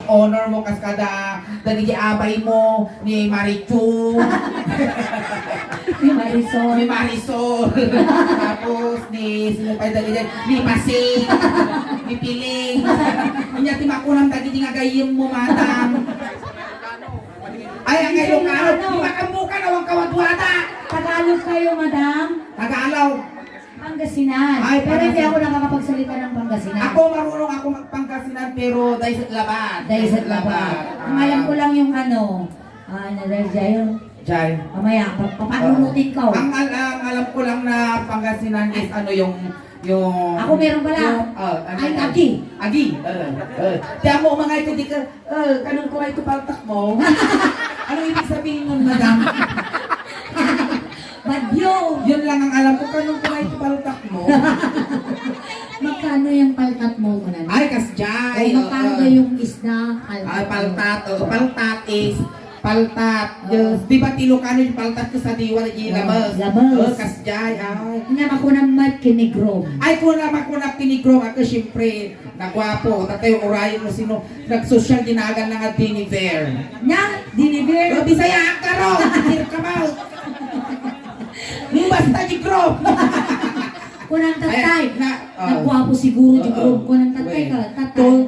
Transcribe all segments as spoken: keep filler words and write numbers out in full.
honor mo kas kada dagiti abay mo ni Marichu. Ni Marisol. Ni Marisol. Tapos ni sino pa dagiti, ni Pasing, ni Piling. Inya ti makunam dagiti nga gayyem mo, madam. Ay, ang Ilocano, Ilocano. Di makamukan, awang kawadwada. Tagalog kayo, madam? Tagalog. Pangasinan. Ay, Pero hindi Pangasinan. Ako nakakapagsalita ng Pangasinan. Ako, marunong ako mag-Pangasinan, pero dayset labat. Dayset labat. Ang alam ko lang yung ano, ah, ano dahil dyan? Jai. Mamaya, pa- papanunutin ko. Ang, al- ang alam ko lang na Pangasinan is ano yung, yung Ako meron pala. Yung, ah, ano Ay, yan? Agi. Agi. Uh, uh. Tiyan mo, umangay ka, di ka, Ah, kanang kuray to paltak mo? Anong ibig sabihin nun, madam? Bagyo! Yun lang ang alam ko, kanang kuray to paltak mo? Magkano yung paltat mo, kunan? Ay, kasjay, O, magkano oo. Yung isda? Paltat. Ay, paltat, oo, paltat is, paltat. Oo. Yes. Di ba ti Ilocano yung paltat ko sa diwa na Oo, labas? Labas. Oo, kasjay, ay. Nga, makunam mat kinigrom. Ay, kuna, makunam kinigrom. Ako, siyempre, Nagwapo, tatay, urayen mo sino nagsosyal, ginagan na nga Diniver. Nya, Diniver? O, Bisaya ang karo, Diniver ka mo. Basta di group. Kunang tatay. Ay, na, oh. Nagwapo siguro di group. Kunang tatay ka, tatay. Tall,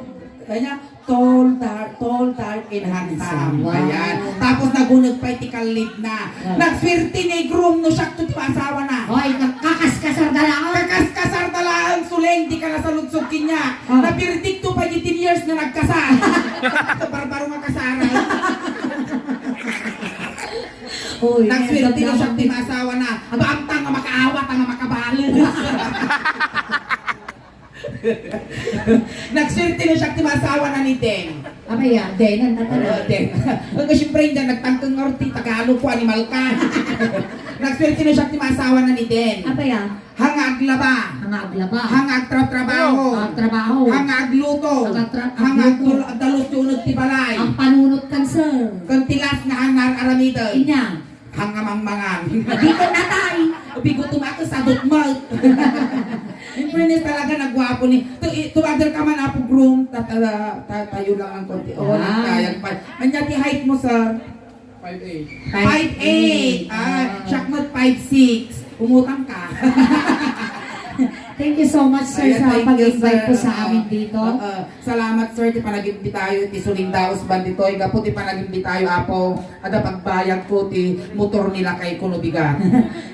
kanya, tall, dark, tall, dark, and handsome. Wow. Ayan. Tapos nagunag pa iti kallid na. Ah. Nagswerte ni groom no siak to ti asawa na. Hoy, kakaskasar da laeng. Kakaskasar da laeng, Suleng, di ka nasaludsod kanya. Ah. Napirdik to pa di ten years na nagkasal. Barbaro nga kasaran. Hoy, nagswerte no siak ti maasawa na. Aba, amta nga makaawat, nga makabalos. Nagswerte no siak ti maasawa na ni Den. Apay a, Den, ang tatara. Oo, Den. Ang siyempre, hindi nagtangkang nga ti Tagalog ko, animal ka. Nagswerte no siak ti maasawa na ni Den. Apay a? Hanga aglaba. Hanga aglaba. Hanga agtratrabaho. Agtrabaho. Hanga agluto. Hanga agtra-, hanga agluto. Agtul-, agdalus ti uneg ti balay. Ang panunot kan, sir. Kan tilas nga anar aramiden. Inya. Hanga mangmangan. Dito na tay. Bigutom ako sa dutmag. In fairness talaga, nagwapo ni. To, i-, to other ka man, Apo Groom, ta-, ta-, ta-, tayo lang ang konti. Oh, ah. Nagkayag pa. Anya ti height mo, sir? Five eight. Five eight. Ah, ah. Siak met five six. Umutang ka. Thank you so much, sir, sa pag-invite po sa amin dito. Ayan, thank you, sir. Oo, oo. Salamat, sir, ti panagimbitayo iti Suling Daos Band ditoy. Gapu ti panagimbitayo, Apo, adda pagbayadko ti motor ni lakayko no bigat.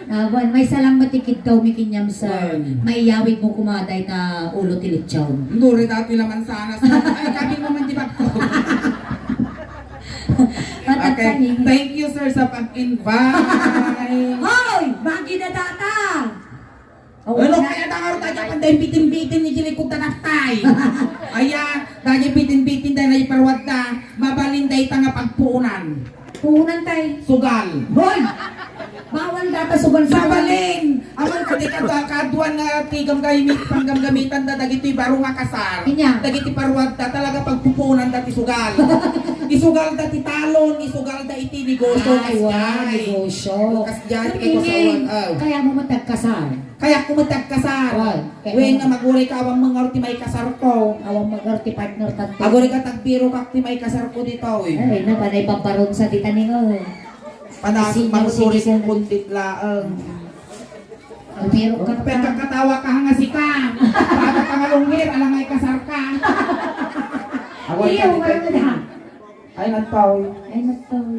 Ah, wen, maysa lang met ti kiddawmi kenka, sir. Wen. Maiyawidmo koma dayta ulo ti lechon. Nuri datoy laman sana, sir. Ay, kami mo man di ba? Okay. Thank you, sir, sa pag-invite. Hoy! Bagi na data! Ano kaya ta nga ron tayo pag dahil bitin-bitin ni Jimmy kung tatay? Aya, dahil bitin-bitin dahil na iparwad ta, mabalin dahil ta nga pagpuunan. Puunan, tay. Sugal. Hoy! Bawal data sugal-sugal. Mabalin! Amang ka di ka, kaduan nga ti gamgami-, panggamgamitan da dagiti baro nga kasar. Inya. Dagiti parwad da talaga pagpupunan da ti sugal. Isugal da ti talon, isugal da iti negosyo. Ay, wow, negosyo. Kas diay ti kasawan. Kaya mo matagkasar. Kaya ko matagkasar. Wow. Wen nga maguray ka, awan mangar ti maikasar ko. Awan mangar ti partner tanto. Aguray ka tagbiro kak ti maikasar ko dito, eh. Ay, na, panay pamparon sa ti taningaw, eh. Panasok man ko rin kundit laeng. Pero ka. Pero kakatawa ka nga sika. Para ka nga lunggir, alam nga ikasar ka. Awan ka dito. Ay, nagpaw. Ay, nagpaw.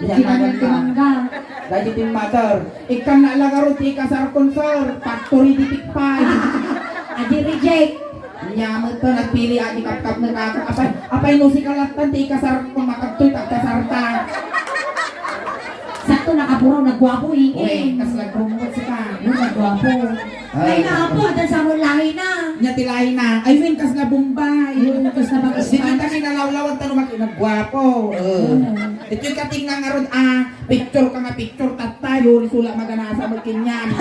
Yan, yan, yan. Dahil din mother. Ikkan na alagaro ti ikasar kon, sir. Factory di tikpay. Adi reject. Nya met to, nagpili a di kapkap na kako. Apay, apay no si kalatan ti ikasar ko, makadtoy ta kasar ta. Sakto nakapuro, nagwapo, ingin. Uy, kas nagrumbot sika. Ano, nagwapo. Ay, nga apo, atan sa mo lahi na. Nya ti lahi na. Ay, win, kas nga Bombay. Ay, kas nga Pakistan. Di kita kinalawlawan, tano maki-, nagwapo. Oo. Ito'y kating nga ngarod, ah, picture ka nga picture, tatay, yun, sula maganasa mo kinyan.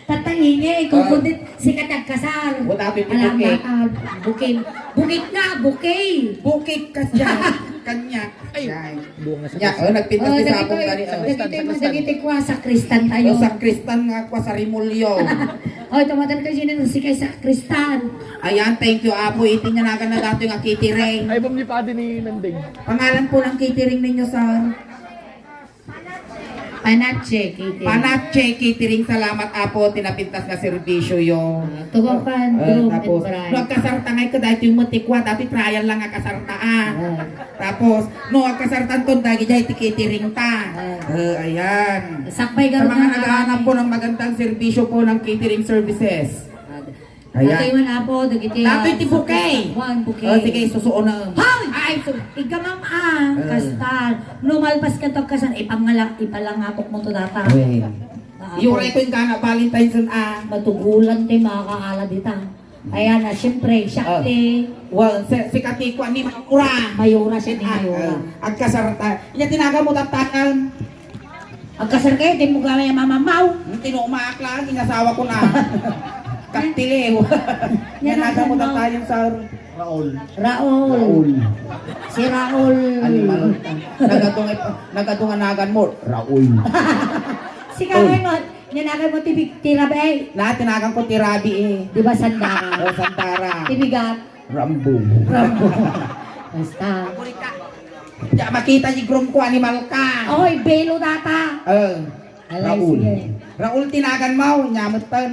Tatay, Ingay, kung Ah. kundit, sika ti agkasar. Wala, baby, Alam bukid. na, ah, bukid. Bukid nga, bukid. Bukid ka dyan. Kanya. Ay. Yan. Bunga sa Ya, kasal. oh, nagpintas Oh, ti dagito, sabong gani, oh. dagito, Sakristan, dagito, sakristan. kwa, sakristan tayo. Oh, sakristan nga, kwa, sarimulyo. Oh, tumatal ka, Gina, si kay sakristan. Ayan, thank you, Apo. Iti nga nagan na datoy nga catering. Ay, bam ni Padi ni Nanding. Pangalan po ng catering ninyo, sir? Panache Catering. Panache Catering, salamat, Apo, ti napintas nga serbisyo yo. Ah, tugaw kan, Eh, groom tapos, and bride. No, agkasarta ngay ka, dahil yung matikwa, dati trial lang agkasarta, ah. Ah. Tapos, no, agkasartan ton, dagi jay ti catering ta. Ah. Eh, ayan. Sakbay Sa garo mga na naghahanap po ng magandang serbisyo po ng catering services. Ah, Ayan. Dati man, Apo, dagiti, Dati ti ah, bouquet. Kuan, bouquet. Oh, sige, susuonan. Hoy! Ay, su- Igamam, ah, Eh. kastan. Lumalpas ka to, kastan. Ipangala-, ipalangatok mo to data. Well, Ah, Apo. Yure ko yung gana, Valentine's on, ah. Matugulan ti makakaala dita. Ayan na, siyempre, siya Ah. ti Well, si, si Katiko, ni Mayura. Mayura siya, ni Ah, Mayura. ah, agkasarta. Iya, tinaga mo, tatangan. Agkasar kayo, di mo gamay ang mamamaw. Ang tinumaak lang, inasawa ko na. Katiliw. Yan Yan ang ang mo ano. Tayo sa Raul. Raul. Raul. Si Raul. Animal. Nagadong, nagadong anagan mo, Raul. Si Kaway mo, yan agad mo ti, ti Rabi. Na, tinagan ko ti Rabi eh. Di ba Sandara? O, Sandara. Ti bigat. Rambo. Rambo. Basta. Diya makita ni groom ko, animal ka. Oy, belo data. Eh, Alay, Raul. Sige. Raul tinagan mo, nyamutan.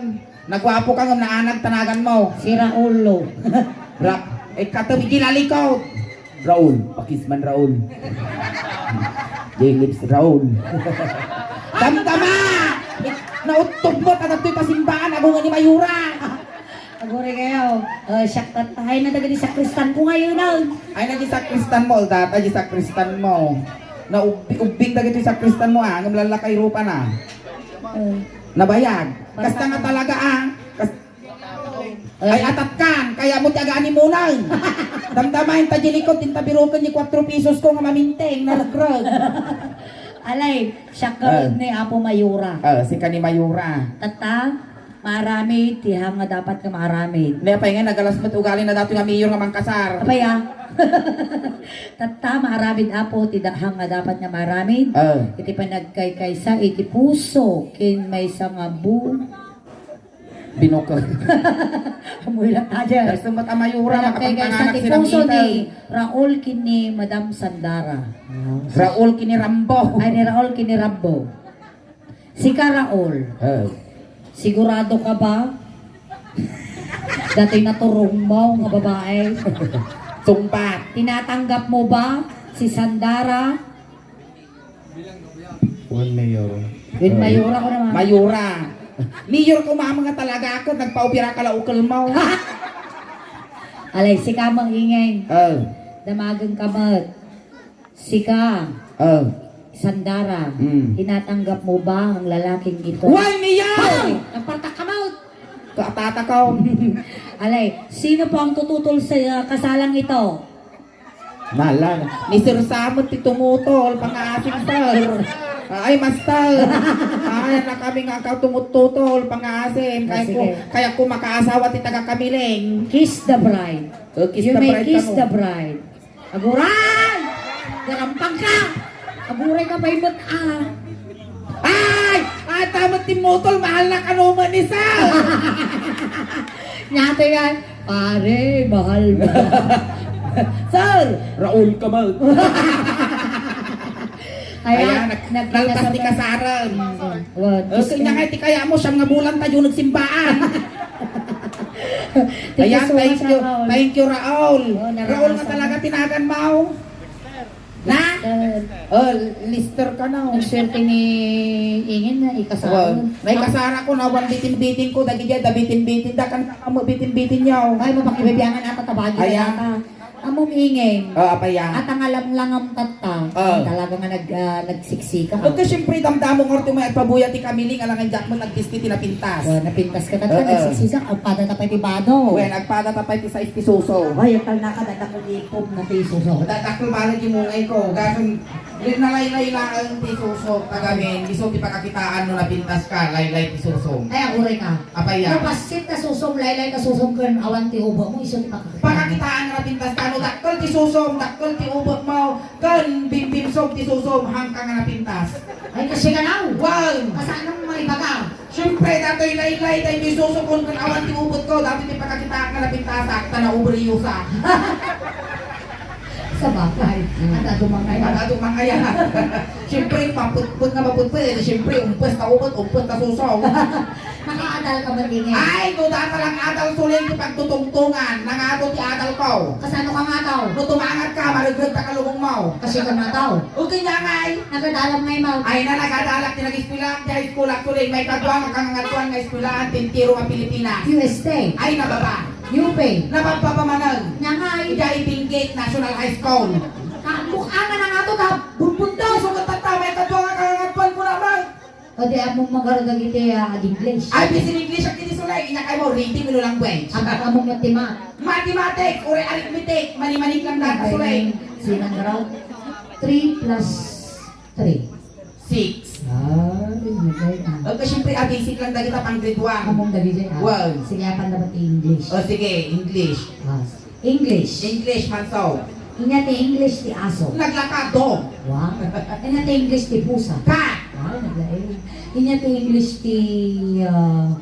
Nagwapo ka ngem naanag tanagan mo. Si Raulo. Ra eh, katabi di lalikod. Raul, pakis man Raul. J-lips Raul. Damdama! Nautog mo, tagatoy pasimbaan, agungan ni Mayura. Aguri kayo. Uh, siyak tatay na dagiti sakristan ko ngayon, ah. Ay, naging sakristan mo, data di sakristan mo. Na ubbi-, ubbing dagiti sakristan mo, ah. Ngem lalakay rupa na. Uh, Nabayag. Kasta nga talaga, ah. Kas- Ay, atatkan. Kaya mo ti aganimunan. Damdamain ta di likod, tinta biruken ni kuatro pesos ko nga maminteng, narugrag. Alay, siya ka Ah. ni Apo Mayura. Ah, si ka ni Mayura. Tata, Maaramid ti hang nga dapat nga maaramid. Ne, apay nga nagalas met ugali na datoy nga mayor nga mangkasar. Apay, ah. Tatta, maaramid, Apo, ti da-, hang nga dapat nga maaramid. Ah. Iti panagkaykaysa iti puso ken maysa nga bu- Binukod. Amoy lang tayo. Basta met a mayora, Panagkaykaysa ti puso ni Raul ken ni Madam Sandara. Raul ken ni Rambo. Ay, ni Raul ken ni Rambo. Sika, Raul, Ah. sigurado ka ba? Datoy naturong mo nga babae. Sungbat. Tinatanggap mo ba si Sandara? One mayor. Ken mayora ko naman. Mayora. Mayor ko, mama nga talaga ako, nagpaopera ka la ukel mo. Alay, sika mang ingay. Ah. Damagen ka met. Sika, Oh. Sandara, Mm. tinatanggap mo ba ang lalaking ito? Why, Mia? Hoy! Nagpartak ka, Maut! Kaatata ka. Alay, sino po ang tututol sa, uh, kasalang ito? Nala, ni Sir Samot ti tumutol, pangaasim, sir. Ay, master. Ay, na kami nga ka tumututol, pangaasim. Ah, kaya ko, sige. Kaya ko makaasawa ti taga Kamiling. Kiss the bride. Oh, kiss You the may bride kiss ka mo. The bride. Aguray! Garampang ka! Aguray ka, bay, met, ah. Ay! Ata met ti mutol, mahal na kano man ni sir! Nyate yan, pare, mahal mo. Sir! Raul ka man. Ayan, Ayan, nag-, nagkita nalpas sa ti kasaran. Well, Eh, gusto kanya nga ti kaya mo, siyam nga bulan tayo nagsimbaan. Thank you Ayan, so thank much, you. Raul. Thank you, Raul. Oh, naraos Raul nga ako. Talaga tinagan mo. Na? Lister. Oh, lister ka na, oh. Ang swerte ni Ingin na ikasal. Well, may kasara ko na, one bitin-bitin ko, dagi dyan, da bitin-bitin, da kan mo bitin-bitin niya, oh. Ay, mapakibibiyangan ata, tabagi na Ayan. Yata. Ingem. O, apay a? At ang alamlangam tatta. O. Talaga nga nag-, ah, nagsiksika. Ket siyempre, damdamo nga ti may agpabuya ti kamiling, alangan diak met nagbisti ti napintas. O, napintas ka tatta, Oo. nagsiksika. Agpada ta pay ti bado. Wen, agpada ta pay ti sais ti suso. Ay, ang talna ka, dadakkel ipom na ti suso. Dadakkel bala ti mungay ko. Gasem, nalaylay laeng ti suso. Tagamin, isu ti pakakitaan no napintas ka, laylay ti suso. Ay, aguray ka. Apay a? No, bassit ta susom, laylay ta susom ken awan ti ubekmo, isu ti pakakita. Pakakitaan nga napintas ka, no dakkel ti susom, dakkel ti ubekmo, ken bimbimsog ti susom, hangka nga napintas. Ay, kasika naw. Wen. Kasano mo maibaga? Siyempre, datoy laylay, daytoy susokon, ken awan ti ubekko, datoy ti pakakitaan nga napintasak, ta naubriosa. Sabagay. Mm. Adda dumangay. Adda dumangay. Siyempre, maputput nga maputput. Eh, siyempre, umpes ta ubet, umpes ta suso. Nakaadal ka ba, Tingin? Ay, no, data lang adal suling ti pagtutungtungan. Nangado ti adal ko. Kasano ka nga daw? No, tumangat ka, maregreg ta kalubong mo. Kasi ka nga daw? Okay nga ngay. Nagadalam ngay mo. Ay na, nagadalak ti nag-eskwela, ti high school, actually, may kadwa nga kangangaduan nga eskwelahan, ti entero nga Pilipinas. U S T. Ay, nababa. U P. Nababba pa manen. Nga nga, eh. Idiay Benguet National High School. Ka-, mukha nga na nga to, ka-, bumbunto. Sukat tatta, may kadwa nga kangangaduan ko naman. O di among magaro dagiti, ah, ag-English. Ay, bisin English ang kini sulay, inya kayo mo, reading, no language. Am-, among mathema-. Mathematics, or arithmetic, mani-mani lang dati sulay. Sinang grade? Three plus three. Six. Ah, di na. Agka, siyempre, a basic lang dagita pang grade one. Among dagiti, ah. Wow. Sige, apan dapat English. O, sige, English. Ah, English. English, manso. Inya ti English ti aso. Naglakad, dog. Wow. Inya ti English ti pusa. Cat. Wow, naglain. Inya ti English ti, ah,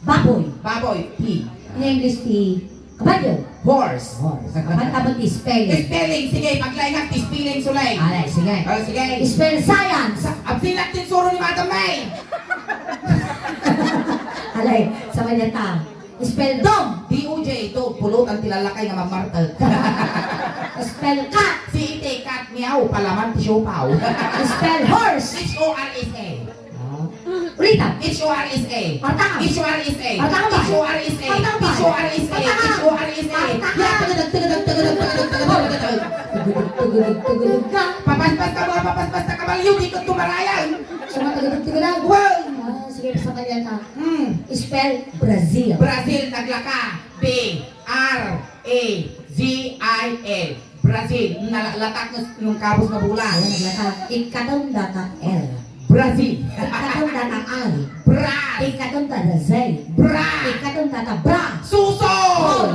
Baboy. Baboy, pig. Inya English ti kabalyo. Horse. Horse. Apan tabon ti spelling. Spelling, sige, paglaingak ti spelling, sulay. Alay, sige. O, sige. Spell science. Sa-, absilak ti suro ni Madam May. Alay, sa kanya ta. Spell dog. D O G, dog. Pulutan ti lalakay nga mamartel. Spell cat. C A T, cat, meow. Palaman ti siopaw. Spell horse. H O R S E. Ah. Ulitan. H O R S A. Martaka. H O R S A. Martaka ba? H O R S A. Martaka ba? H O R S A. Martaka. H O R S A. Martaka. Ya, tagadag, tagadag, tagadag, tagadag, tagadag, tagadag. Tugudug, tugudug, tugudug ka. Papaspas ka, mga papaspas ka, kabalyo, di ka tumarayan. Sa mga tugudug, tugudug. Wow. Ah, sige, sa kanya ka. Hmm. Spell Brazil. Brazil, naglaka. B R A Z I L. Brazil, nalatak nga s-, nung kabus nga bulan. Ayan, naglatak. Ikkaton data L. Brazil. Ikkaton data I. Bra. Ikkaton data Z. Bra. Ikkaton data bra. Suso! Oh.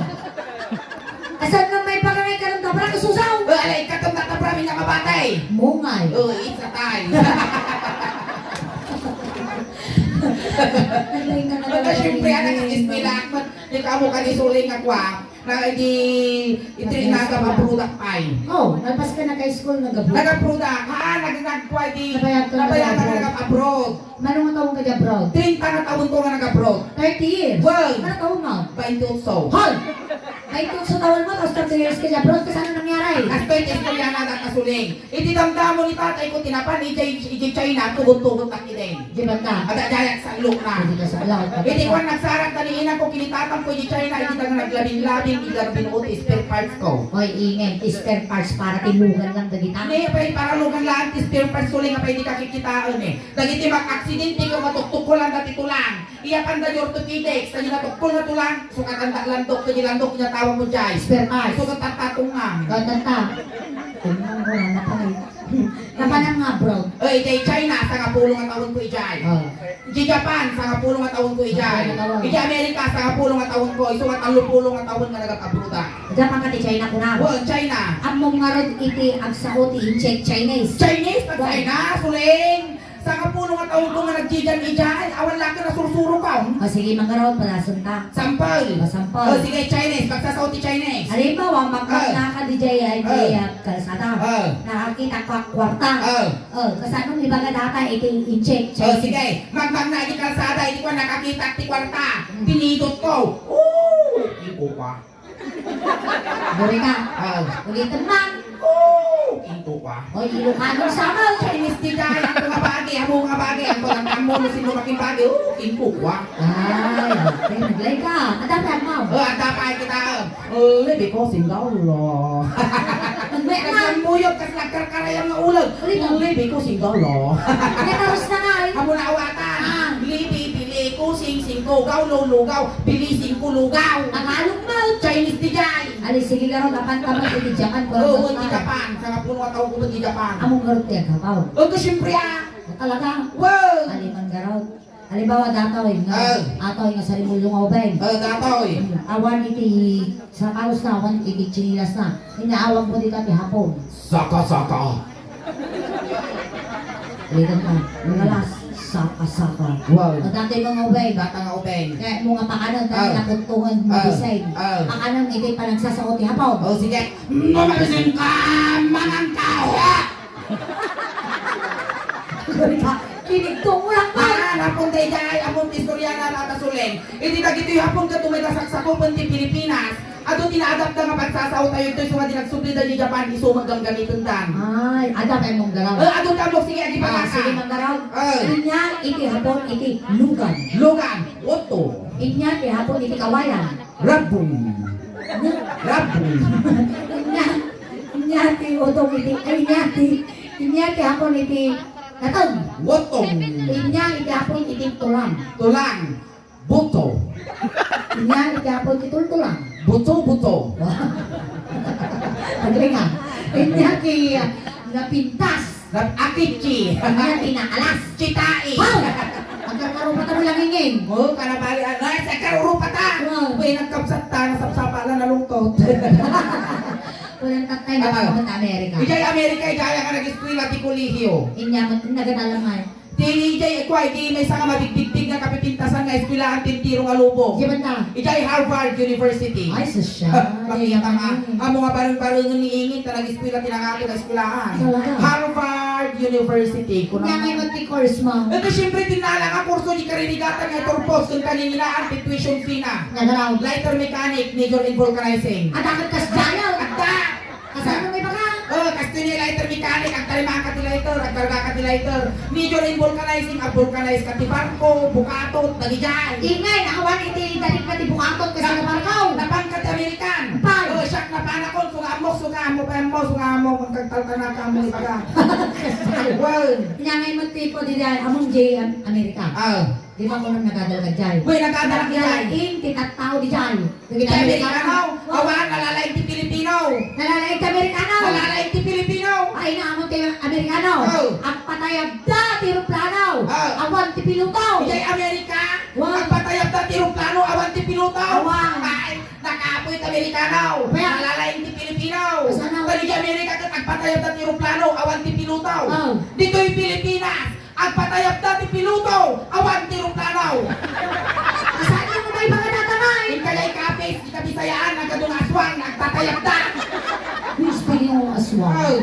Asan nga may pagangay ka ng tabra ka susaw? Eh, ala, ikkaton data bra, may nakabatay. Mungay. Oh, it's a tie. Naglain ka na. Basta, naman syempre, ang anak, eskwela, di ka mo kanisuling ako, ah. Na di, iti nagabrodak pay. Oh, nalpas ka nag-high school, nagabrodak. Nagabrodak. Ha, nag-, nagkuha di, nabayag ka, nabayag ka nag-abroad. Mano nga taon ka di abroad? Treinta nga taon ko nga nag-abroad. Thirty years? Well, ano taon mo? Baintiotso. Hol! Baintiotso taon mo, tapos thirty years ka di abroad, kasi ano nangyari? Aspect, istorya na, nagkasuling. Iti damdamo ni tatay ko, tinapan, iti, iti China, tugot-tugot na kiden. Di ba ka? Ada, ada, salok na. Hindi ka salok. Iti kwan, nagsarag na ni inang ko, kinitatang ko, iti China, iti daga naglabing-labing, iti daga binuot, spare parts ko. Oy, ingay, spare parts para ti lugan lang dagita. Ni, pay, para lugan lang, spare parts ko lang, pay, di ka kikitaan, eh. Dagiti mag-aksidente ko, matuktukolan dati tulang. Iya panda di orthopedics, ta di natukkol nga tulang, sukatan da landok, ta di landok, nya tawag mo jay. Spare parts. Sukat tatungang. Kaya tata. Tungang ko na, napay. Napanan nga abroad. Oy, ijay China, sangapulo nga taon ko ijay. Oh. Ijay Japan, sangapulo nga taon ko ijay. Sangapulo nga taon. Ijay Amerika, sangapulo nga taon ko. Isu nga tallopulo nga taon nga nagag-abroad, ah. Japan ka ti China kuna. Well, China. Ammom ngarud iti agsao ti incheck Chinese. Chinese, ta China, suling. Sangapulo nga taon ko nga nagdidian idiay, awan la ket nasursuro ka. O, sige, mangarod, palason ta. Sampol. O, sampol. O, sige, Chinese. Pagsasao ti Chinese. Halimbawa, magmagna ka didiay, ay, Ah. didiay, ah, kalsada. Ah. Nakakita ka kwarta. Ah. O, kasano ibaga data iti incheck, O, Chinese? Sige. Magmagna di kalsada, iti kwan, nakakita ti kwarta. Hmm. Pinidot ko. Oh, iko ka. Duri ka. Ah. Ulitin man. Oh, ito ka. Oy, Ilocano sa mo. Chinese di dahil ang mga bagay, ang mga bagay, ang mga tamo, no sino making bagay, oh, ito ka. Ay, okay. Naglay ka. Ada pa mo. Oh, ada pa kita. Libi ko single. Nagmuyot kas nagkarkarayam nga ulag. Libi ko single. Natarus na nga, eh. Amo na awatan. Ah. Libi, bili, kusing, singko, gaw, lulugaw, bili, singko, lugaw. Tagalog mo. Chinese di jay. Ali, sige, garod, apan ka man, iti Japan, Oo, iti Japan. Sa nga puno nga taon ko, iti Japan. Amo garod ti aghapaw. Oto, siyempre, ah. Talaga? Wow. Ali man garod. Halimbawa, datoy nga, Ah. atoy nga sarimulyo nga ubing. Ah, datoy. Awan iti sapatos na, awan iti tsinelas na. Inaawag mo dita ti Hapon. Saka-saka. Ulitan ka. Manalas. Saka-saka. Wow. Datoy nga ubing. Data nga ubing. Kaya mo nga pakanan, Ah. dahil napuntungan mo Ah. design. Ah. Pakanan iti panagsasao ti Hapon. Oh, sige. Mabisin ka, manang tao! Kinigtong mo lang, pare. Ah, napon daydiay, ammom ti istorya na natasuleng. Iti dagitoy Hapon ket umay da saksakupen ti Pilipinas. Adu ti naadapta nga pagsasao tayo itoy, so nga di nagsubli da di Japan, isu met gamgamiten dan. Ay, adda pay mong garaw. Eh, adu ta mo, sige, agi pa Ah, ka. Sige, manggarag. Ay. Inya iti Hapon, iti lugan. Lugan, oto. Inya ti Hapon, iti kawayan. Rabon. Rabon. Inya, inya ti utong iti, ay, inya ti, inya ti Hapon iti nateng. Wotong. Inya iti Hapon iti tulang. Tulang. Buto. Inya iti Hapon iti tultulang. Buto, buto. Paglinga. Inya ti, ah, napintas. Nat-, akichi. Inya ti naalas. Chitai. Haw! Agkarkarupata mo lang ingin. Oh, kanabali, ah, nice, agkarurupata. Wow. Uy, nagkabsat ta, nasapsapa lang nalungkot. Walang tatay na Ah. pumunta Amerika. Ijay Amerika, ijay nga nag-eskwela ti kolehiyo. Inya, nagadalan nga. Ti ijay, kwa, iti maysa nga mabigdigdig nga kapipintasan nga eskwelahan ti entero nga lubong. Di ba ta? Ijay Harvard University. Ay, sosyal. Makita nga, amo nga bareng-barengen ni ingin ta nag-eskwela ti nangato nga eskwelahan. Talaga? Harvard University. Kuno Nya nga imot ti course mo? Ito, siyempre, tinala nga kurso di karirigatan nga turpos ken kaninginaan ti tuition fee na. Nagaraw. Lighter mechanic, major in vulcanizing. Adda ket kas diay? Adda! Kasano may baga? Oh, kastoy ni lighter mechanic, agtarimaka ti lighter, agkargaka ti lighter. Major in vulcanizing, ag-vulcanize ka ti barko, bukatot, dagijay. Ingay, awan iti danik na ti bukatot, kasi Nap-, na barko. Napangka ti American. Pay. Oh, siak napanakon, sunga mo, sunga mo, pay mo, sunga mo, kung kagtaltana ka mo, ibaga. Well. Nya ngay mo tipo di dyan, among J M America. Ah. Di ba kuno nagadal ka dyan? Uy, nagadal ka dyan. Naglaing ti tattao di dyan. Ti Amerikano, awan, nalalaing ti Pilipino. Nalalaing ti Amerikano. Nalalaing ti Pilipino. Ay, naamon ti Amerikano. Oh. Agpatayabda ti eroplano. Oh. Awan ti piloto. Ijay Amerika, Wow. agpatayabda ti eroplano, awan ti piloto. Awan. Ay, nakapoy ti Amerikano. Kaya Nalalaing ti Pilipino. Kasano? Tadi ti Amerika ket agpatayabda ti eroplano, awan ti piloto. Oh. Ditoy Pilipinas, agpatayabda ti piloto, awan ti eroplano. Saan mo may mga tatamay? Inkayay kapis, di Kabisayaan, agado nga aswang, agtatayabda. Who's speaking of aswang? Oh.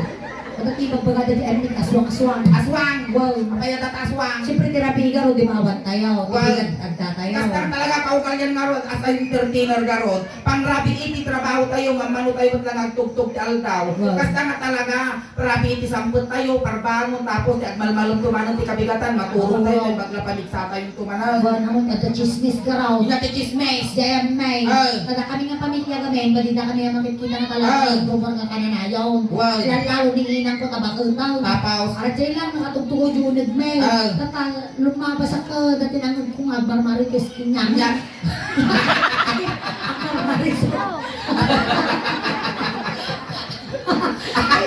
Ano ti pagbagada di Enric, aswang, aswang? Aswang. Wow. Apay adda ta aswang? Siyempre, ti rabiga ro, di maawan tayo. Wow. Ti bigat agtatayo. Kasta talaga, kaukalian nga ro, as an entertainer nga ro, pangrabii ti trabaho tayo, mamano tayo, met lang agtugtog ti aldaw. Wow. Kasta nga talaga, Rabii ti sampet tayo, parbangon, tapos ti agmalmalem to manen ti kabigatan, maturog tayo, Oo. ket bagla pamigsa tayo to manen. Wan, amon, adda chismis garaw. Ina ti chismis. Jayam, may. Ay. Kada kami nga pamilya kami, madida kami nga makikita nga talaga Ay. rumor nga kananayon. Wan. Lalo ni inang ko, tabaketaw. Tapos? Arjay lang, nakatugtog ko, junag, may. Ay. Tata, lumabas ako, dati nang kung agmarmarites, kinyam. Kinyam. Ay,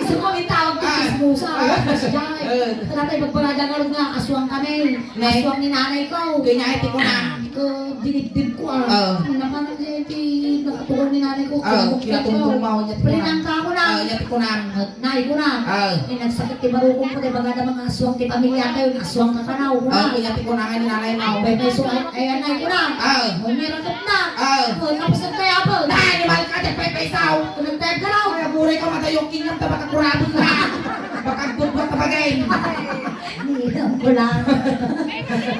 isu ko itawag ti Ah. chismosa. Ah. Mas jay. Eh. Tatay, pagpalada nga rin nga, aswang kami. Nay. Aswang ni nanay ko. Kanya iti kunam. Ko, dinibdib ko, ah. Ah. Ang naman ang ti nakatugon ni nanay ko, Ah, kinabukbok ko. kinatumtong mo, nya ti kunam. Prinangka ko na. Ah, nya ti kunam. Nay, kunam. Ah. Ay, nagsakit ti barukong ko, di ba, kada mga aswang ti pamilya tayo, aswang ka kanaw, kunam. Ah, kanya ti kunam ni nanay mo. Ay, may, may, so, ay, ay, anay, kunam. Ah. May, may ratot na. Ah. Oh, tapos nagkayapon. Nay, animal ka, di pa ipaisaw. Nagtayag ka raw. Ay, aguray ka, madayong kinyam, ta baka kurabon ka. Baka agdudwat ka bagay. Ni, wala.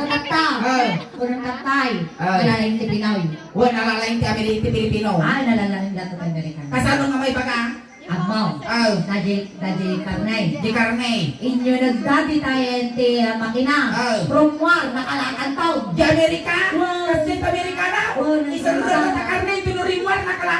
Matatta. Ah. Kunam tatay. Ah. Nalalaing ti Pinoy. Wen, nalalaing ti Ameri-, ti Pilipino. Ay, nalalaing dati ti Amerikano. Kasano nga may baga? Ammo. Ah. Daddy, Daddy Carne. Di Carne. Inyo nagdadi tayo ti, ah, makina. Ah. From war, nakalakan tao. Di Amerika? Wow. President Amerikana? Wow, Isang nagdadi. Rata Carne, ito no rin war, nakalakan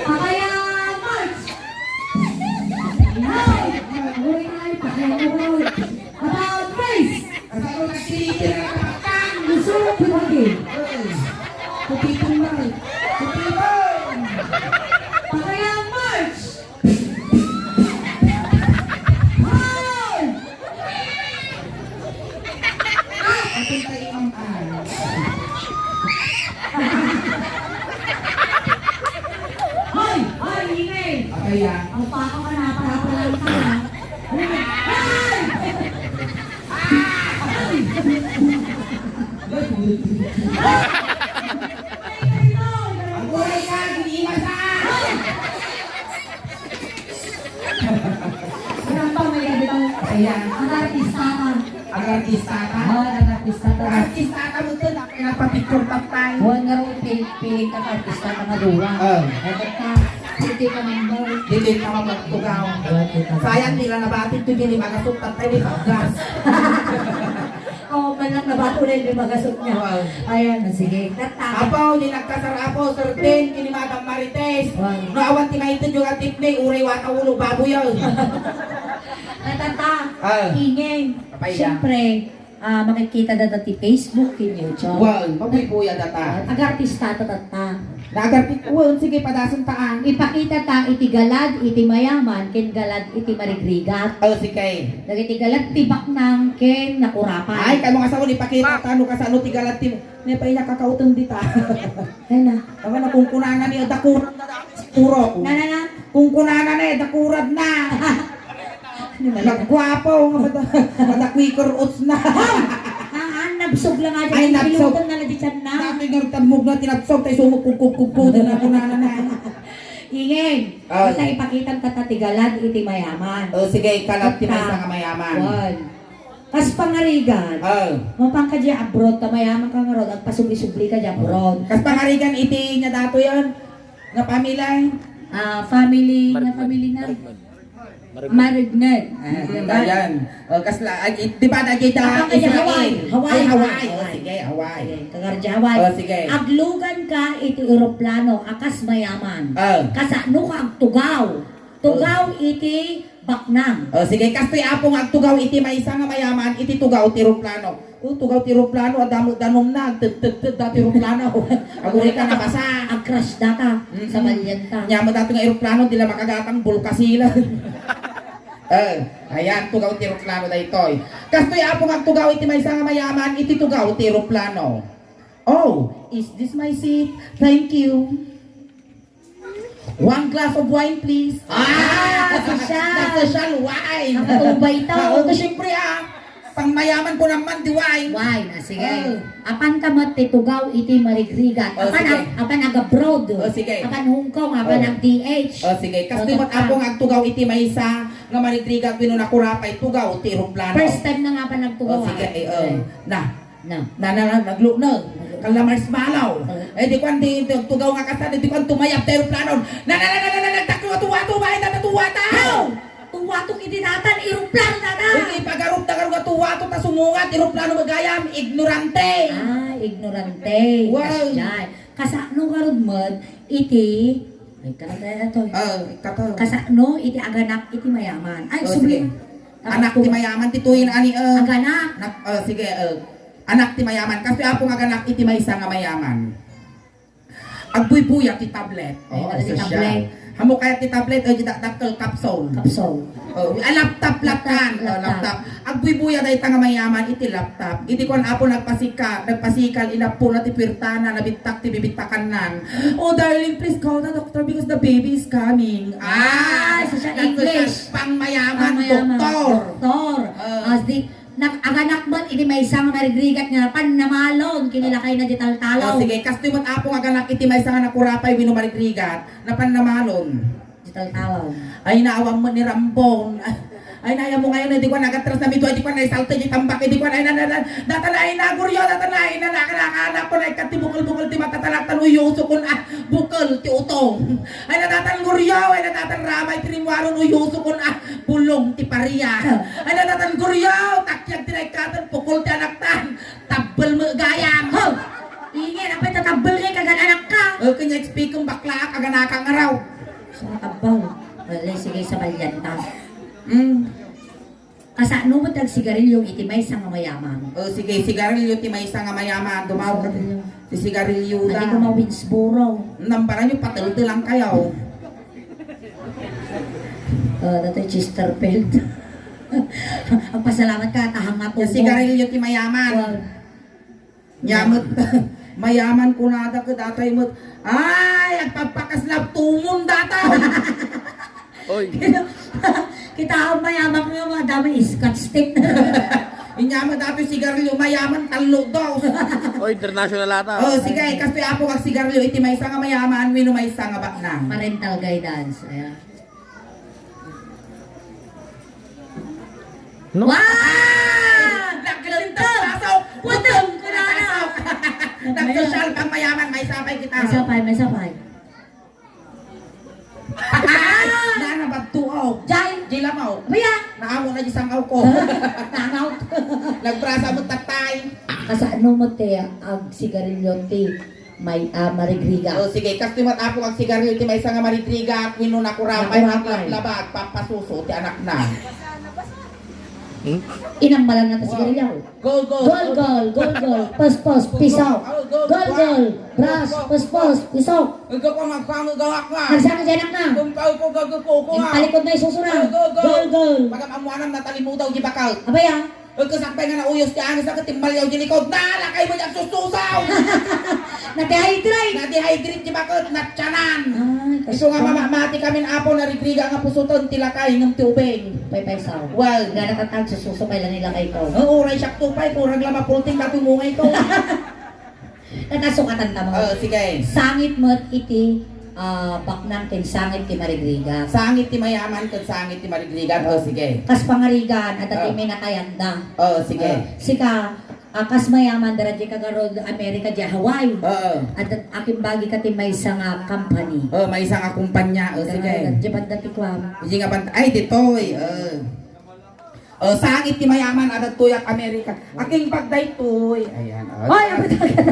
Pakayan, march! Hoy! Hoy, ay, pakayan mo, hoy. About face! Kasano nagsilipin ang kapatang? Gusto ko pinagi. Hoy! Kupitan lang. Kupitan! Pakayan, march! Hoy! Ay, atin tayo, Ma'am Ann. Hoy! Hoy, Miguel! Apay, ah? Ang pako ka na, para-para lang ka, ha? Hoy! Hoy! Ang gulay ka, giniimas, ah! Hoy! Saan pa may gabitang Ayan. Ang artista ka. Ang artista ka? Ah, ang artista ka. Ang artista ka mo to, na pinapapicture ka pa. Huwag nga rin, pil-, piling ka ka, artista ka nga duwa. Oh. Dapat ka, hindi ka mambaw. Hindi ka mamagtugaw. Dapat ka. Sayang, nila nabati to, hindi magasok, tatay, di magas. Oh, man lang nabato na yung magasok niya. Wow. Ayan, sige. Tata. Apo, di nagkasar, apo, Sir Tin, kini Madam Marites. Wow. No, awan ti maitid yung atip ni, uray wata ulo, baboy yun. Natata, Ah. Ingeng. Apay, ah. Siyempre, ah, makikita dada ti Facebook, ken YouTube. Wan, mabuy-buya data. Agartista ta tatta. Naagartis-, wan, sige, padasen ta, ah. Ipakita ta iti galad, iti mayaman, ken galad, iti marigrigat. Oh, sige. Dagiti galad ti baknang, ken nakurapan. Ay, kamo nga sao, ipakita ta, no, kasano ti galad ti, ne, pay nakakauteng dita. Ay na. Tama na, kung kunana ni, dakurad na, puro. Na, na, na. Kung kunana na, dakurad na. Nagguapo, mada-, madakuikor uts na. Ang, ang nag-, Sugla nga dyan, ay, napsog. Pilutang na lang di tiyan na. Dati nga tagmugna, tinapsog, tayo sumukugkugkugkug na kunana na. Ingin, ah, basta ipakitam ta ti galad iti mayaman. O, sige, galad ti maysa nga mayaman. Wan. Kas pangarigan, ah, mapan ka di abroad, ta mayaman ka ngarud, agpasubli-subli ka di abroad. Kas pangarigan, iti nga dato yan, nga pamilya. Ah, family, nga family na. Marignan. Marignan. Ah, mm, diba? Ayan. O, kasla, ag-, di ba, dagita Israel? Hawaii. Hawaii. Ay, Hawaii. O, sige, Hawaii. Sige, kagarja Hawaii. O, sige. Aglugan ka iti eroplano, a kas mayaman. Ah. Kasano ka agtugaw? Tugaw iti baknang. O, sige, kastoy, Apo, nga agtugaw iti maysa nga mayaman, iti tugaw ti eroplano. O, tugaw ti eroplano, adda met danumna, agtedtedted dati eroplano. Aguri ka nabasa. Ag-crash data, mm-mm, sa balian ta. Nya met dati nga eroplano, di la makagatang, bulkasilan. Eh, ayan, tugaw ti eroplano daytoy. Kastoy, Apo, nga agtugaw iti maysa nga mayaman, iti tugaw ti eroplano. Oh, is this my seat? Thank you. One glass of wine, please. Ah, sosyal. Sosyal wine. Nakatubay ta. Ah, o, siyempre, ah. Pangmayaman ko naman, di wine. Wine, ah, sige. Oh. Apan ka met ti tugaw iti marigrigat. Oh, apan sige. Ag-, apan agabroad. Oh, sige. Apan Hong Kong, apan ag-D H. Oh, sige. Kastoy met, Apo, nga agtugaw iti maysa nga marigrigat wenno nakurapay, tugaw ti eroplano. First time na nga apan nagtugaw, ah. Oh, sige. Eh, oh. Na. Na. Na, na, na, naglukneng. Kala marshmallow. Eh, di kuan, di, di, tugaw nga kasta, di kuan, tumayab ti eroplano. Na, na, na, na, na, na, nagtaklo, tuwa, tuwa, ay, na, tuwa, tao! Tuwatok iti datan, eroplano datan. Iti pagarup, tagarug a tuwatok, ta sumungat, eroplano met gayam, ignorante. Ah, ignorante. Wow. Kasdiay. Kasano garud met iti, ay, kanatay na to. Oh, ikato. Kasano iti aganak iti mayaman. Ay, oh, subli. Sige. Anak ti mayaman, ti tuyin ani, eh. Aganak. Nak-, oh, sige, eh. Anak ti mayaman. Kastoy, Apo, nga aganak iti maysa nga mayaman. Agbuybuya ti tablet. Ay, oh, ano ti sosyal tablet? Amo kayat ti tablet, o di dakdakkel, capsule. Capsule. Oh, ah, laptop, laptop. Laptop, oh, laptop. Laptop. Agbuybuya dayta nga mayaman iti laptop. Iti kuan, Apo, nagpasika-, nagpasikal, inappona ti puertana, nabittak ti bibitakannan. "Oh, darling, please call the doctor because the baby is coming." Ah, ah, so siya English. Pangmayaman, pangmayaman, doktor. Doktor. Ah. As di, Nag-, aganak met iti maysa nga marigrigat nga napan namalon ken ni lakayna di taltalon. Oh, sige, kastoy met, Apo, nga aganak iti maysa nga nakurapay wenno marigrigat, napan namalon. Di taltalon. Ay, naawam met ni Rambon. Ay, nayam mo ngayon, di ko nagatras na midwa, di ko naisalta, di tambak, di ko na, na, na, na, datan ay naguryo, datan ay na, na, na, na, na, ko na ikat ti bukol-bukol ti matatanak, tan uyuso kun, ah, bukol ti utong. Ay, nadatan guryo, ay, nadatan ramay ti rimmuaron, uyuso kun, ah, bulong ti paria. Ay, nadatan guryo, takyag ti naikatan, pukol ti anaktan, tabbel met gayam. Ho! Ingin, apay tatabbel ngay kagan anakka? Eh, kanya expecting bakla, kaganaka nga raw. Sa tabbel. Wala, sige, sa balyanta. Mm. Kasano met ti agsigarilyo iti maysa nga mayaman? O, sige, sigarilyo ti maysa nga mayaman. Dumaw ti sigarilyo da. Adi ko ma-Winsboro. Nambaran yo, pateltelan kayo. Ah, datoy Chesterfield. Agpasalamat ka, tahang nga tubo. Sigarilyo ti mayaman. Wow. Nya met, mayaman kunada ket datoy met, ay, agpagpakasla tumon datoy. Oy. Kita ang mayaman nga mga dami scotch tape. Inya met datoy sigarilyo, mayaman, tallo, dos. Oy, international ata. Oh, sige, kastoy, Apo, agsigarilyo iti maysa nga mayaman wenno maysa nga baknang. Parental guidance, ayan. No? Wow! Naglentog! Pasok! Putang! Kunana! Nagsosyal pang mayaman, maisapay kita. Maisapay, maisapay. Nana, badtuaw. Jay! Jay Lamaw. Baya! Naamo na di sangaw ko. Nangaw. Nagbrasa mo, tatay. Kasano mo, te, ag sigarilyo, te? May, ah, marigrigat. Oh, sige, kastoy met, Apo, agsigarilyo ti maysa nga marigrigat, wenno nakurapay, nakurapay, aglablaba, agpapasuso ti anakna. Hmm? Inambalan na ta sigarilyo. Gol, gol. Gol, gol, gol, gol. Pos, pos, piso. Oh, gol, gol, gol. Pos, pos, piso. Ikaw pa, magsangagawak nga. Magsangagawak nga. Kumpay ko, gagawin ko nga. Ipalikod na isuso na. Gol, gol, gol. Gol, gol. Pagkamamuanan, natalimudaw, di bakal. Abay, ah. Agkasakbay nga nauyos ti angis, agtimmaliaw di likod, nalakay mo di agsususaw! Na-dehydrate. Na-dehydrate ti baket, natianan. Ay, isu nga kas-, mama-, mati kami, Apo, narigriga nga pusoten ti lakay ngem ti ubing. Paypaysaw. Well. Nga natatag, sususo kay la ni lakay ko. Oo, uray siak to pay, kurang la mapulting na tumungay ko. Natasukatan ta mo. Oo, sige. Sangit met iti, ah, baknang ken sangit ti marigrigat. Sangit ti mayaman ken sangit ti marigrigat. Oo, sige. Kas pangarigan, adda ti, oo, minakayanda. Oo, sige. Oo. Sika, ah, kas mayaman, dara di ka garud Amerika, di Hawaii. Oo. Adda, akimbagi ka ti maysa nga company. Oo, maysa nga kumpanya. Oo, sige. Di banda ti kuam. Di nga banda. Ay, ditoy. Oo. O, sangit ti mayaman, adattoyak Amerika. Aking pag daytoy. Ayan, o. Hoy, ang pagdagan.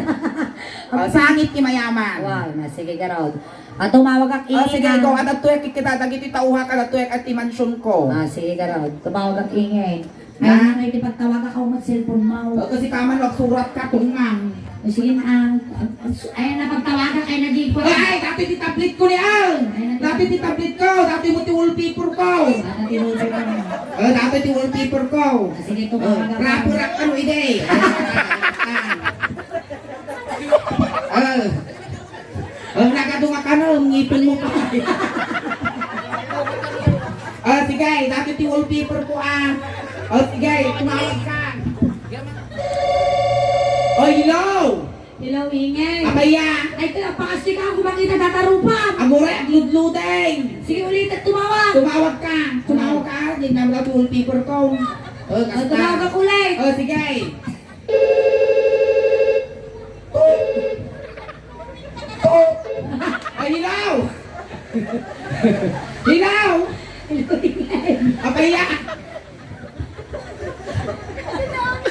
O, sangit ti mayaman. Wow, na, sige, garod. Ah, tumawag ak. O, sige, ikaw, adattoyak kita dagiti tauhak, adattoyak ti mansion ko. Ah, sige, garod. Tumawag ak ingay. Na? Ay, nangay ti pagtawag ak, umat cellphone mo. O, kasi kaman, agsurat ka, tungang. Sige na, ang, ang, ang, ay, napagtawagan kay naging ko. Ay, dati ti tablet ko ni Al. Ay, naging, dati ti tablet ko, dati mo ti wallpaper ko. Ah, dati wallpaper mo. O, dati ti wallpaper ko. Ah, sige, tumawag ako. Rapper ak ano, ide. Ah. O, nakadunga ka na, ngipin mo pa. O, sige, dati ti wallpaper ko, ah. O, sige, tumawag ka. O, hello! Hello, ingay. Apaya? Ay, ito, ang pangasli ka, kung makita, tatarupan. Aguray, agludludeng. Sige, ulit, at tumawag. Tumawag ka. Tumawag ka, di na wala wallpaper ko. O, kasta. Tumawag ulit. O, sige. Ay, hello! Hello! Apaya!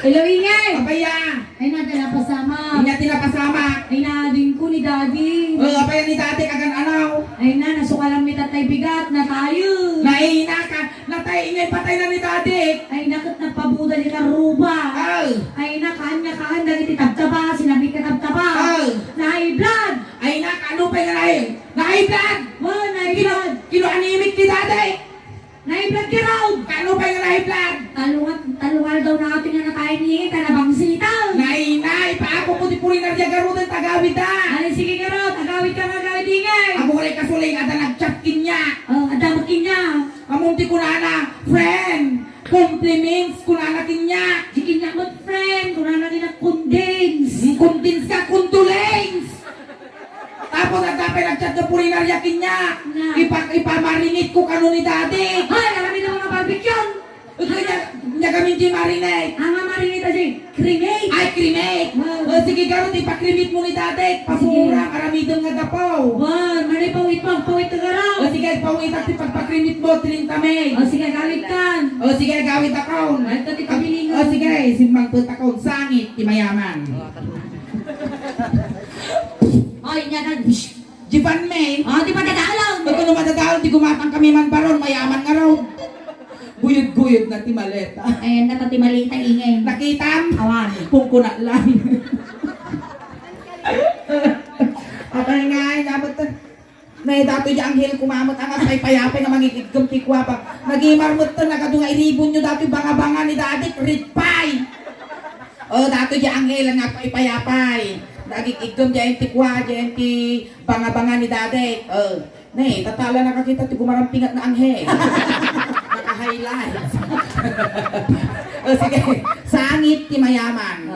Hello, ingay! Apaya! Ay, na, tinapasamak. Inya tinapasamak. Ay, na, din ko ni Daddy. O, apaya ni Daddy, kagan anaw. Ay, na, nasukalan mi tatay bigat, na tayo. Na, ay, na, ka, natay, ingay patay na ni Daddy. Ay, na, ket napabuda ni Karuba. Ay. Ay, na, kaan nga kaan, dagiti tabtaba, sinabit ka tabtaba. Ay. Na high blood. Ay, na, kaano pay nga na high, na high blood. Wow, na high blood. Kilo, kilo anemia ni Daddy. Na-high blood ka raw! Kaano pay nga na-high blood? Talungat, talungal daw na atin nga natayan ni, ta nabangsitaw. Nay, nay, paako ko ti purinarya garuden, tagawid da. Ay, sige ka raw, tagawid ka nga, gawid ingay. Aguray kasuling, adda nag-chat kenya. O, adda mo kenya. Amon ti kunana, friend, compliments, kunana kenya. Di kenya mo friend, kunana kenya condens. Hmm, condens ka, condolence. Tapos, adda pay nag-chat nga purinarya kenya. Na. Ipa-, ipamarinate ko kano ni Daddy. Hoy, aram iti mga barbecue. Ito, nya, nya kami di marinate. Ang marinate, aji, cremate. Ay, cremate. Wow. O, sige, garud, ipa-cremate mo ni Daddy. Sige. Papura, aramidem nga dapaw. Wow, mani pawit, pawit ka garud. O, sige, pawit at ipagpa-cremate mo, trinta mil. O, sige, gawid kan. O, sige, gawid akon. Ay, ito, tita, bilingan. O, sige, simbang po akon. Sangit, ti mayaman. Ay, nya na, bish. Di ban, me? Ah, di madadalaw. Ito no madadalaw, di gumatang kami man baron, mayaman nga raw. Guyod-guyod na ti maleta. Ayan na, pati maleta, ingay. Nakitam? Awan. Kung kuna lang. Apay nga, ay, nabot. Nay, datoy di anghel, kumamot, ang paypayapay nga mangigidgem ti kuwapa. Nagimar met to, nagadu nga iribon nyo, datoy banga-banga ni Daddy, red pie. O, datoy di anghel nga paypayapay. Nagigidgem diay ti kua, diay ti banga-banga ni Daddy. O, ne, tatala nakakita ti gumarampingat nga anghel. Naka-highlight. O, sige. Sangit ti mayaman.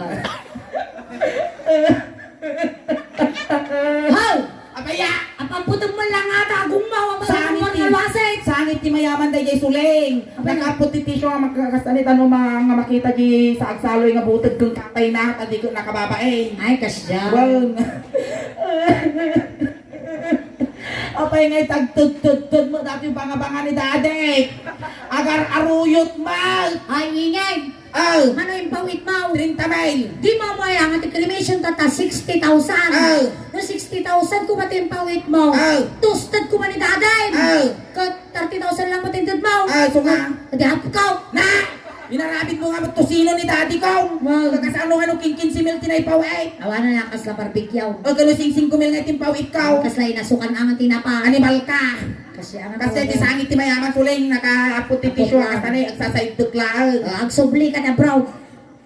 Haw! Apaya! Apamputem man lang ata, agummaw, ang mga sangit ti, nga luasit. Sangit ti mayaman daydiay suling. Apaya? Nakappot ti tissue nga makakastan ita no ma-, nga makita di sa agsaloy nga buteg ken katay na, ta di ket nakababain. Ay, kasdiay. Wen. Apay nga itagtudtudtud mo, datoy banga-banga ni Daddy. Agar-aruyot mo. Ay, ingay. O. Mano impawit mo? Trinta mil. Di mo mo ay ang ati cremation ta ta sixty thousand. O. No sixty thousand ko ba impawit mo? O. Toasted ko ba ni Daddy? O. Ka thirty thousand lang mo tinded mo? O, so nga. Di hapkaw. Na! Inarabid mo nga mo tosino ni Daddy ko. Wow. Kakasano nga no king quince mil tinaypaw eh. Awa na na, kasla barbecue. O, kano sing singko mil nga timpawit ko. Kasla inasukan ang tinapa. Animal ka. Kasi ang Kasi ti sangit ti mayaman, suling, nakaapot ti tissue, kasla ni, agsasaidek laeng. Ah, agsubli ka na, bro.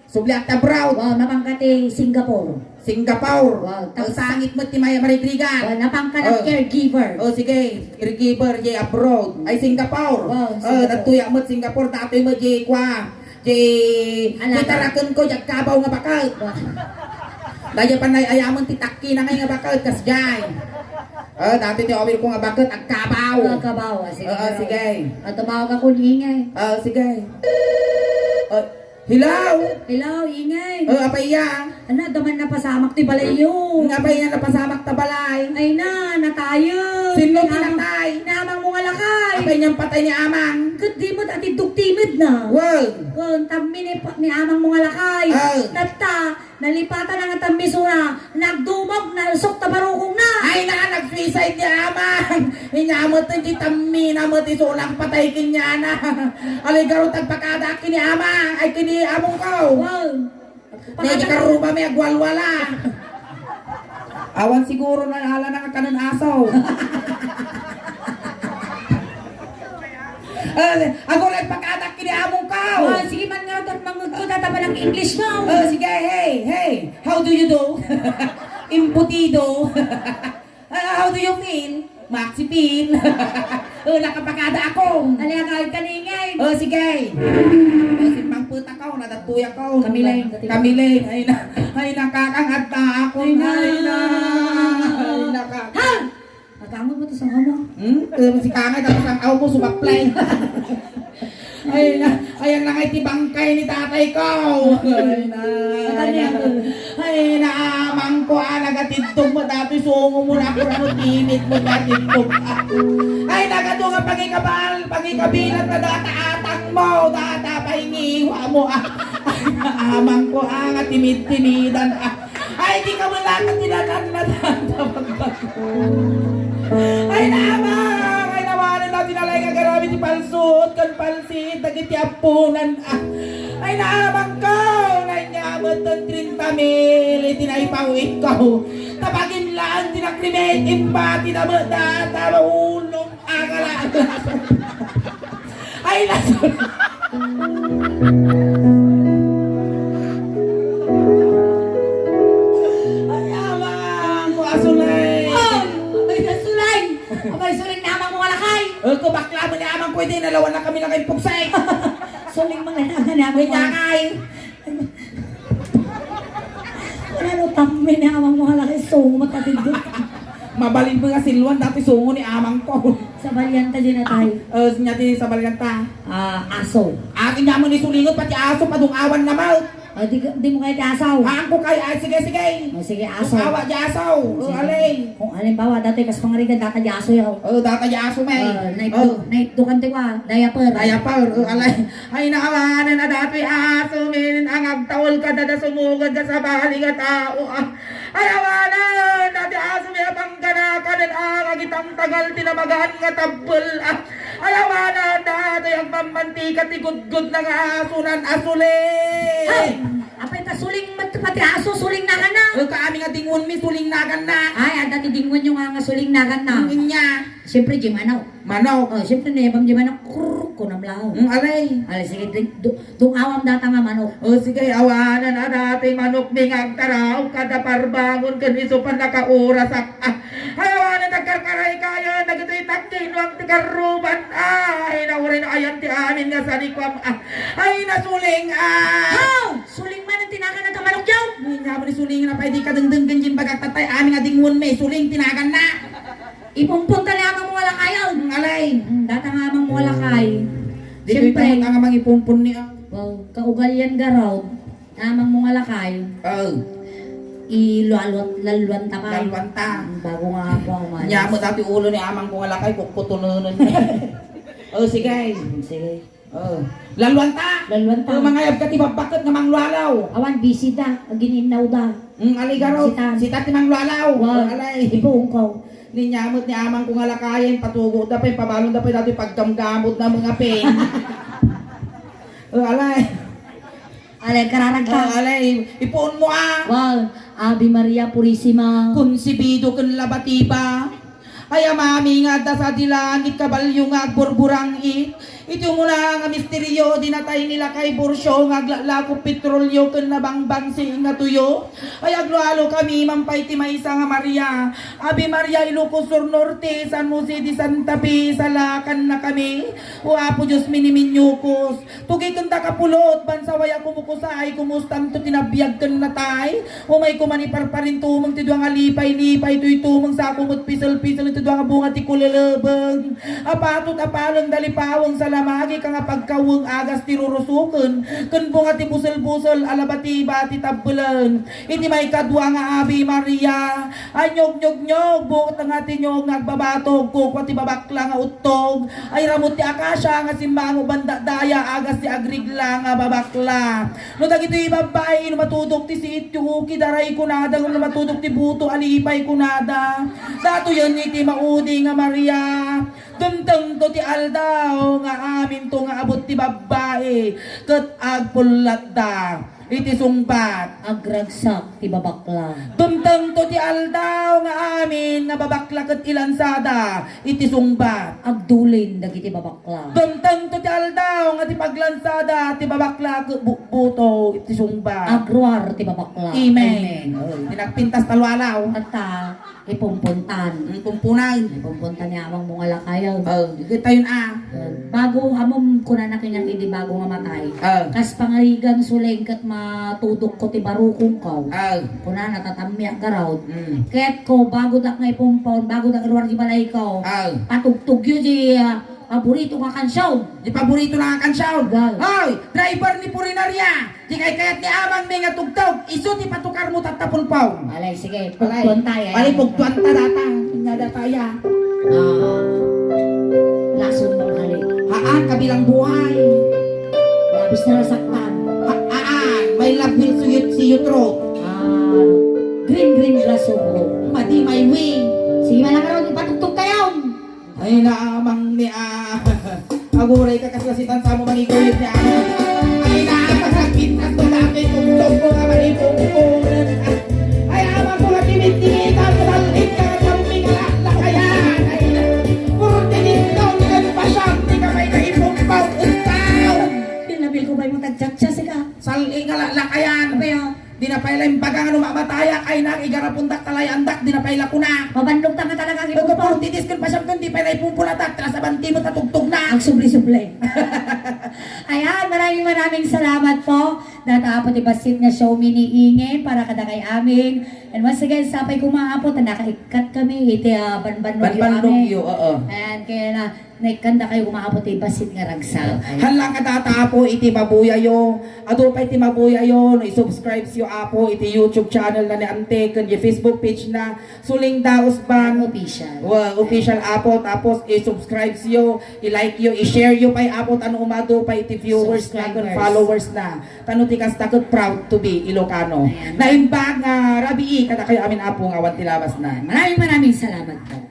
Subliak ti abroad. Wow, napangka ti Singapore. Singapore. Wow, tapos sangit met ti may marigrigan. Wow, napangka na caregiver. Oh, sige. Caregiver, jay abroad. Ay, Singapore. Wow, Singapore. Dagtoy met Singapore. Datoy met jay kua. Jay, pitaraken ko, jay agkabaw nga baket. Wow. Dayjay panay ayamen ti takki na ngay nga baket, kas jay. Oh, datoy ti awir ko nga baket, agkabaw. Agkabaw, ah, sige. Oo, sige. At tumawag ako ni Ingay. Oo, sige. Oh, Hello? Hello, Ingay. Oh, apay iya? Ana, adda man napasamak ti balayyo. Nga apay iya napasamak ta balay? Ay na, natayen. Sino ti natay? Ni amangmo nga lakay. Apay niya patay ni amang? Ket di met atiddok ti medna. Wen. Wen, tammi ni, ni amangmo nga lakay. Oh. Tatta, nalipatan na nga tammi sura. Nagdumog, nalsok ta barukongna. Ay na, nag-suicide ni amang. Inya met ti tammina met isu lang patay kenkuana. Aligarutak pakada ken ni amang, ay ken ni amongko. Wow. Dayjay karrubami agwalwala. Awan siguro na ala na nga kanen aso. Eh, aguray pakadak ken ni amongko. Oh, sige man nga, ket mangngegko, data pa ng English mo. Oh, sige, hey, hey, how do you do? Imputido. Ah, how do you feel? Maxi feel. Oh, nakapakada ako. Ali, agawid ka ni Ingay. Oh, sige. Oh, simpang puta ko, nadattuya ko. Kami lang. Kami lang. Ay na, ay, nakakangat na ako. Ay na. Ay na. Ay, naka- Ha? Nakangot mo to sa ano? Hmm? Eh, si Kangay, tapos ang aw mo, sumaplay. Ay na, ayan na nga iti bangkay ni tatay ko. Ay na, ay na. Ay na, amangko, ah, nagatiddog mo, datoy sungo mo na, kung ano, timid mo, nagatiddog, ah. Ay, nagadu nga pangikabal, pangikabilat na data atang mo, data paingiwa mo, ah. Ay na, amangko, ah, nga timid-timidan, ah. Ay, di ka wala ka tinanan na tanda pagbago. Ay, naamang! Ay, nawanan na tinalay nga garami ti palsuot kan palsit, dagiti apunan. Ah. Ay, naamang ka! Nanyamot ng treinta mil, iti naipawit ko. Tapaginlaan, tinakrimet, impati na mo, data, maulong. Akala. Ay, nas- Ay, amang ko, asulay. Ay, abay, nasuling. Abay, suling ni amang mo nga lakay. Eh, ko bakla mo ni amang ko, hindi nalawan na kami na kayong pugsay. Suling mga nangan ni amang mo. May nyangay. Wala no, tammi ni amang mo nga lakay, sumat at hindi. Mabalin mo nga silwan, dati sungo ni amang ko. Sabalian ta din na tayo. Eh, sinya ti sabalian ta. Ah, aso. Akin niya mo ni sulingot, pati aso, padungawan na mo. Ah, di, di mo kaya ti asaw. Haan ko kay, ay, sige, sige. Oh, sige, asaw. Kung awa di asaw. Oh, sige. Alay. Kung halimbawa, dati kas pangarigan, data di aso yaw. Oh, data di aso, may. Ah, naitdo-, oh, naitdo kan ti kwa, diaper. Diaper, oh, alay. Ay, naawanan na dati aso, min, ang agtaol ka, dada sumugod ka sa bali nga tao, ah. Ay, awanan, dati aso, min, panggana ka, nan, ah, agitang tagal, tinamagaan nga tabbel, ah. Ay, awanan, dati agmammantika, ti gudgud na nga aso, nan, asuli. Ay, apay ta suling met pati aso, suling naganna. Eh, kaami nga dingon mi, suling naganna. Ay, adda ti dingon yo nga, nga suling naganna. Ang inya. Siyempre, di manok. Manok. Oh, siyempre, nayabam di manok. Krrrr, kunam lang. Mm, alay. Alay, sige, di, du-, dungawam data nga manok. Oh, sige, awanan, a, dati manok, mi nga agtaraw, kada parbangon, ken isu pa nakaurasak, ah. Ay, awanan, nagkarkaray kayo, dagitoy takkinuang ti karruban, ah. Ay, nauray na ayan ti amin nga sanikuam, ah. Ay, nasuling, ah. Haw! Suling man ang tinagan na manok yaw? Hindi nga mo ni suling na pa, di ka dengdeng ganyan bagak tatay, amin nga dingon mi, suling tinagan na. Ipumpon ta ni amang mo nga lakay, oh. Ang alay. Mm, data nga amang mo nga lakay. Di ko siyempre, ikaw nga mangipumpon ni, ah. Wow, kaugalian garaw. Amang mo nga lakay. Oh. Ilalwat, lalwan ta pa. Lalwan ta. Mm, bago nga ako, umalis. Nya mo dati ulo ni amang ko nga lakay, kukutununan. Oh, sige. Mm, sige. Oh. Lalwan ta. Lalwan ta. Oh, mangayab ka ti babbaket nga manglualaw. Awan, busy da. Agininnaw da. Mm, aligaro. Sita. Sita ti manglualaw. Wow. Oh, alay. Ipuong ko. Ninyamot ni amang ko nga lakayen, patugo da pa, pabalon da pa, dati paggamgamot na mga pen. Oh, alay. Alay, kararag ta. Oh, alay. Ipuon mo, ah. Wow. Ave Maria Purisima. Konsibido ken labatiba. Ay, Amami nga adda sadi langit, kabalio nga agburburangit, Iti umuna nga misterio, di natay ni Lakay Borcio nga aglaklako petrolyo ken nabangbangsi nga tuyo. Ay aglualo kami, mampay ti maysa nga Maria. Ave Maria, Ilocos Sur Norte, San Jose de Santa Fe, salaakanna kami. O Apo Dios, miniminyokos. Tugikenta kapulot, bansawayak kumukusay, kumustam to tinabiag ken natay. Umay koma ni parparintumeng ti dua nga lipay-lipay, toy tumeng sako met pisel-pisel ti dua nga bunga ti kulelebeng. Apatot a paleng dalipaweng, salamagi ka nga pagkaweng, agas ti rurusoken, ken bunga ti busel-busel a labatiba ti tabbelen. Iti maikadua nga Ave Maria, anyognyognyog, bunga nga ti nyog nga agbabatog, kukua ti babakla nga uttog, ay ramut ti akasia nga simmango bandadaya, agas ti agrigla nga babakla. No dagitoy babbai, no matudok ti siit ti uki, daray kunada, ngem no matudok ti buto, alipay kunada. Datoyen iti maudi nga Maria. Dumtengto ti aldaw nga aminto nga abut ti babbai, ket agpullatda iti sungbat. Agragsak ti babakla. Dumtengto ti aldaw nga amin nga babakla ket ilansada iti sungbat. Agdulin dagiti babakla. Dumtengto ti aldaw nga ti paglansada ti babakla ket bukbuto iti sungbat. Agruar ti babakla. Amen. Amen. Oy, ti nagpintas ta lualaw. Tatta, ipumpuntan. Mm, pumpunan. Ipumpuntan ni amang mo nga lakayan. Oh, igitayon a. Bago, amom, kunana kaniak idi bago nga matay. Ah. Kas pangarigan, suleng ket matudok ko ti barukong ko. Ah. Kunana, tatammiak garud. Mm. Ket ko, bago dak nga ipumpon, bago dak iruar di balay ko. Ah. Patugtugyo di, ah, paborito nga kansion. Di paborito na nga kansion? Gal. Hoy, driver ni Purinaria! Di kay kayat ni amang mi nga tugtog, isu ti patukar mo tatta pulpong. Alay, sige, Alay. Pugtuan tayo. Bali, pugtuan ta data. Nya data ya. Ah, lason mo, hali. Haan, kabilang buhay. Labis na nasaktan. Ha, haan, my love will see you, see you through. Ah, green, green grass of hope. Madi, my way. Sige, malakaron, ipatugtog tayo. Ay, naamang ni, ah, aguray ka, kasla si Tansamo mangiguyod niya. Ay, naamang nagpintas ko dati, tugtog ko nga maipungpungan. Ay, amang ko nga timit-timitan, masalin ka, samping nga lakayan. Ay, puro tinindong kan pasyam, di ka may naipungpaw, utaw. Pinabil ko ba yung tagtsatsa, sika? Sal-, eh, nga la-, lakayan. Abay, ah. Di na pay la imbaga nga no mamatayak, ay, nang igarapundak talayandak, di na pay la kuna. Mabandog ta nga talaga ang Ito ipon po. Puro titis kun pasyam kun di pay la ipon pulatak, tras abanti mo tatugtog na. Ang subli-subli. Ayan, maraming, maraming salamat po. Data po ti bassit nga show mi ni Inge para kada kay amin. And once again, sapay ko maapo, ta nakaikkat kami, iti, ah, Banbannog Banbannog Yu, oo. Ayan, kaya na, Naikkan dakayo umaabot ti bassit nga ragsak. Hala nga data, Apo, iti mabuyayo. Adu pay ti mabuyayo, no, i-subscribe yo, Apo, iti YouTube channel na ni Ante, ken iti Facebook page na, Suling Daos Band. Official. Wa-, official, Apo. Tapos, i-subscribe yo, i-like yo, i-share yo pay, Apo, ta no umadu pay iti viewers na, ken Subscribers. Followers na. Ta no ti kasta ket proud to be Ilocano. Ayan. Naimbag nga rabii kadakayo amin, Apo, nga awan ti labasna. Maraming, maraming salamat po.